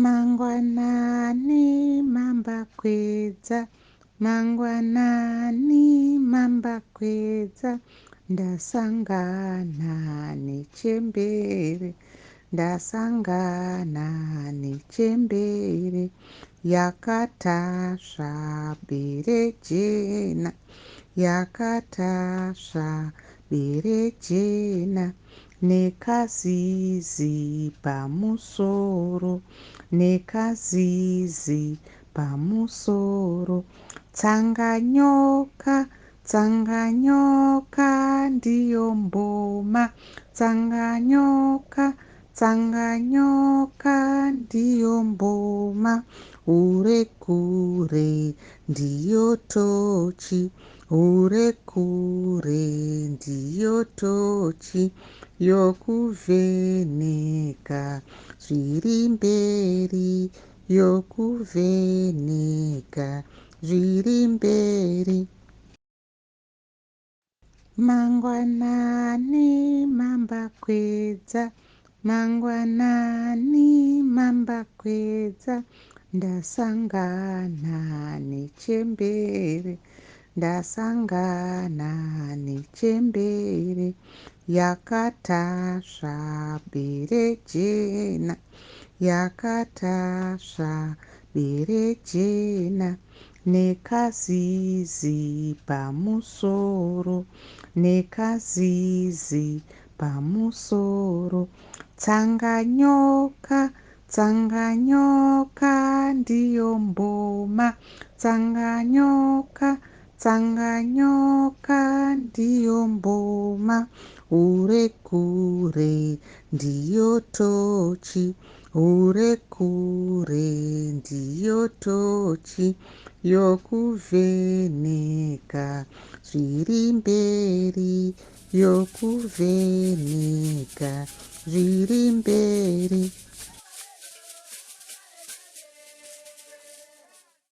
Mangwanani mambakwedza, mangwanani mambakwedza, ndasangana nechembere, ndasangana nechembere yakatasva bere jena, yakatasva bere jena nekazizi pamusoro, nekazizi pamusoro. Tsanganyoka, tsanganyoka ndiyo mboma, tsanganyoka, tsanganyoka ndiyo mboma, hure kure ndiyo tochi, hure kure ndiyo tochi yokuvheneka zviri mberi, yokuvheneka zviri mberi. Mangwanani mambakwedza, mangwanani mambakwedza, ndasangana nechembere, ndasangana nechembere yakatasva bere jena, yakatasva bere jena nekazizi pamusoro, nekazizi pamusoro. Tsanganyoka, tsanganyoka ndiyo mboma, tsanganyoka, tsanganyoka ndiyo mboma, hure kure ndiyo tochi, hure kure ndiyo tochi yokuvheneka zviri mberi, yokuvheneka zviri mberi.